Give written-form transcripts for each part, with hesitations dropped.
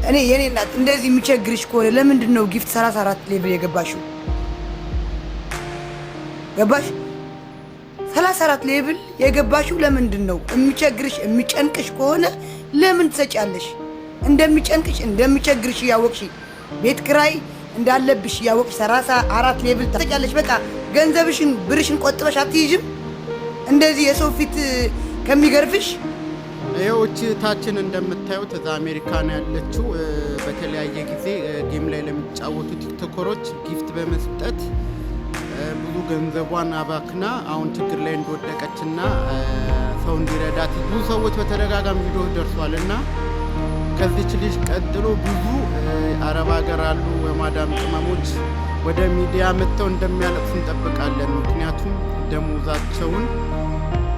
እኔ የኔ እናት፣ እንደዚህ የሚቸግርሽ ከሆነ ለምንድን ነው gift 34 level የገባሽው? ገባሽ? 34 level የገባሽው ለምንድን ነው? የሚቸግርሽ የሚጨንቅሽ ከሆነ ለምን ትሰጫለሽ? እንደሚጨንቅሽ እንደሚቸግርሽ እያወቅሽ፣ ቤት ክራይ እንዳለብሽ እያወቅሽ 34 level ትሰጫለሽ። በቃ ገንዘብሽን ብርሽን ቆጥበሽ አትይዥም? እንደዚህ የሰው ፊት ከሚገርፍሽ። ይኸው እህታችን እንደምታዩት እዛ አሜሪካ ነው ያለችው። በተለያየ ጊዜ game ላይ ለሚጫወቱ ቲክቶከሮች gift በመስጠት ብዙ ገንዘቧን አባክና አሁን ችግር ላይ እንደወደቀችና ሰው እንዲረዳት ብዙ ሰዎች በተደጋጋሚ ቪዲዮ ደርሷል። እና ከዚች ልጅ ቀጥሎ ብዙ አረብ ሀገር ያሉ የማዳም ቅመሞች ወደ ሚዲያ መጥተው እንደሚያለቅሱ እንጠብቃለን። ምክንያቱም ደሞዛቸውን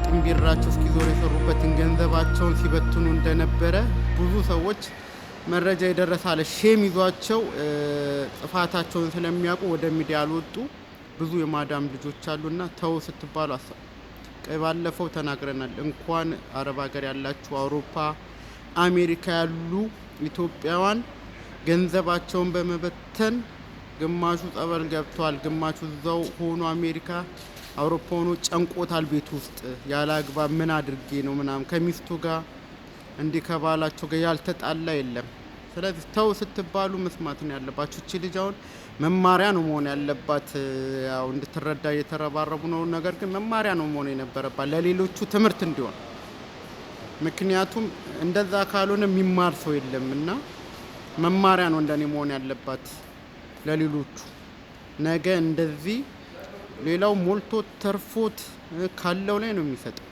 ጥንቢራቸው እስኪዞር የሰሩበትን ገንዘባቸውን ሲበትኑ እንደነበረ ብዙ ሰዎች መረጃ ይደረሳል። Shame ይዟቸው ጥፋታቸውን ስለሚያውቁ ወደ ሚዲያ ያልወጡ ብዙ የማዳም ልጆች አሉና ተው ስትባሉ ባለፈው ተናግረናል። እንኳን አረብ ሀገር ያላችሁ፣ አውሮፓ፣ አሜሪካ ያሉ ኢትዮጵያውያን ገንዘባቸውን በመበተን ግማሹ ጸበል ገብቷል፣ ግማሹ እዛው ሆኖ አሜሪካ አውሮፓ ሆኖ ጨንቆታል። ቤት ውስጥ ያለ አግባብ ምን አድርጌ ነው ምናምን ከሚስቱ ጋር እንዲህ ከባላቸው ጋር ያልተጣላ የለም። ስለዚህ ተው ስትባሉ መስማት ነው ያለባችሁ። እቺ ልጅ አሁን መማሪያ ነው መሆን ያለባት። ያው እንድትረዳ እየተረባረቡ ነው። ነገር ግን መማሪያ ነው መሆን የነበረባት ለሌሎቹ ትምህርት እንዲሆን። ምክንያቱም እንደዛ ካልሆነ የሚማር ሰው የለም እና መማሪያ ነው እንደኔ መሆን ያለባት ለሌሎቹ። ነገ እንደዚህ ሌላው ሞልቶ ተርፎት ካለው ላይ ነው የሚሰጠው።